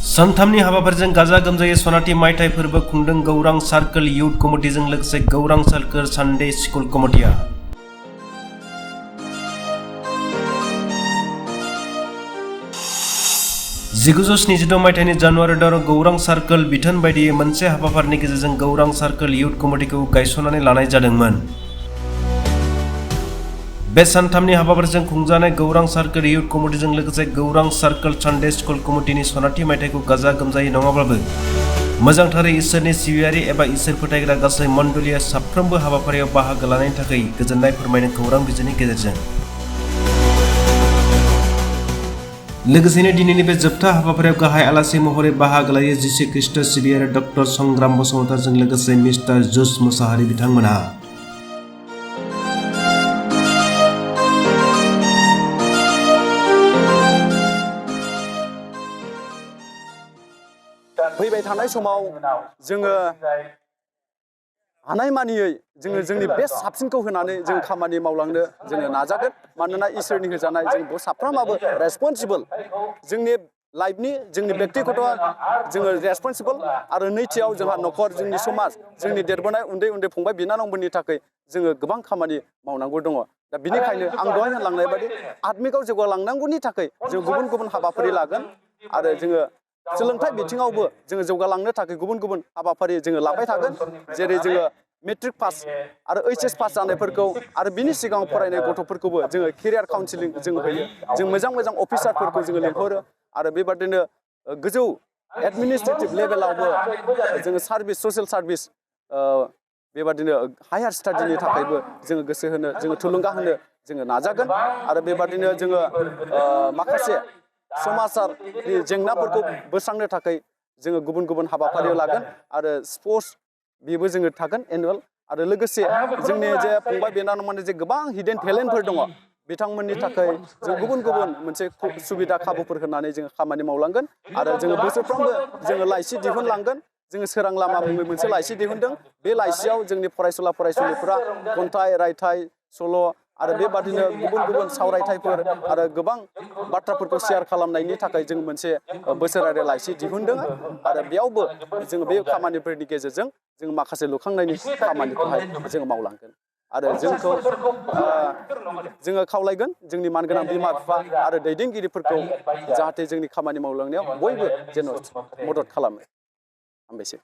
सानथामनि हाबाफारिजों गाजा गोमजायै सनाथि मायथाइ फोरबो खुंदों गौरां सार्कल इयुथ कमिटिजों लोगोसे गौरां सार्कल सानडे स्कुल कमिटिया। 1976 मायथाइनि जानुवारि दानाव गौरां सार्कल बिथोन बायदियै मोनसे हाबाफारिनि गेजेरजों गौरां सार्कल इयुथ कमिटिखौ गायसननानै लानाय जादोंमोन। बे सानथामनि हाबाफारिजों खुंजानाय गौरां सार्कल इयुथ कमिटिजों लोगोसे गौरां सार्कल सानडे स्कुल कमिटिनि सनाथि मायथाइखौ गाजा गोमजायै नङाब्लाबो मोजांथारै इसोरनि सिबियारि एबा इसोर फोथायग्रा गासै मण्डलिया साफ्रोमबो हाबाफारियाव बाहागो लानायनि थाखाय गोजोननाय फोरमायनो खौरां बिजोंनि गेजेरजों। लोगोसेनो दिनैनि बे जोबथा हाबाफारियाव गाहाय आलासि महरै बाहागो लायो जिसु ख्रीष्ट सिबियारि डक्टर संग्राम बसुमतारीजों लोगोसे मिस्टार जुस मुसाहारि बिथांमोनहा। फैबाय थानाय समाव जोङो हानायमानियै जोंनि बेस्ट साबसिनखौ होनानै जों खामानि मावलांनो जोङो नाजागोन। मानोना इसोरनि होजानाय जों साफ्रोमाबो रेसपन्सिबल। जोंनि लाइफनि जोंनि बेक्तिगत जोङो रेसपन्सिबल आरो नैथियाव जोंहा न'खर जोंनि समाज जोंनि देरबोनाय उन्दै उन्दै फंबाय बिनानावमोननि थाखाय जोङो गोबां खामानि मावनांगौ दङ। दा बिनिखायनो आं दहाय होनलांनाय बायदि आत्मिकाव जौगालांनांगौनि थाखाय जों गुबुन गुबुन हाबाफारि लागोन आरो जोङो सोलोंथाइ बिथिङावबो जोङो जौगालांनो थाखाय गुबुन गुबुन हाबाफारि जोङो लाबाय थागोन। जेरै जोङो मेट्रिक पास आरो HS पास जानायफोरखौ आरो बिनि सिगाङाव फरायनाय गथ'फोरखौबो जोङो केरियार काउन्सिलिं जों होयो। जों मोजां मोजां अफिसारफोरखौ जोङो लिंहरो आरो बेबादिनो गोजौ एडमिनिस्ट्रेटिभ लेभेलावबो जोङो सार्भिस ससियेल सार्भिस बेबादिनो हायार स्टाडिनि थाखायबो जोङो गोसो होनो जोङो थुलुंगा होनो जोङो नाजागोन। आरो बेबादिनो जोङो माखासे समाजारि जेंनाफोरखौ बोस्रांनो थाखाय जोङो गुबुन गुबुन हाबाफारियाव लागोन आरो स्पर्ट्स बेबो जोङो थागोन एनुवेल। आरो लोगोसे जोंनि जे फंबाय बिनानावमोननि जे गोबां हिडेन टेलेन्टफोर दङ बिथांमोननि थाखाय जों गुबुन गुबुन मोनसे सुबिदा खाबुफोर होनानै जोङो खामानि मावलांगोन। आरो जोङो बोसोरफ्रोमबो जोङो लाइसि दिहुनलांगोन। जोङो सोरां लामा मुङै मोनसे लाइसि दिहुनदों। बे लाइसियाव जोंनि फरायसुला फरायसुलिफोरा खन्थाइ रायथाइ सल' आरो बेबादिनो गुबुन गुबुन सावरायथाइफोर आरो गोबां बाथ्राफोरखौ शेयार खालामनायनि थाखाय जों मोनसे बोसोरारि लाइसि दिहुनदों। आरो बेयावबो जोङो बे खामानिफोरनि गेजेरजों जों माखासे लुखांनायनि खामानिखौहाय जोङो मावलांगोन। आरो जोंखौ जोङो खावलायगोन जोंनि मानगोनां बिमा बिफा आरो दैदेनगिरिफोरखौ जाहाथे जोंनि खामानि मावलांनायाव बयबो जेन' मदद खालामो। हामबायसै।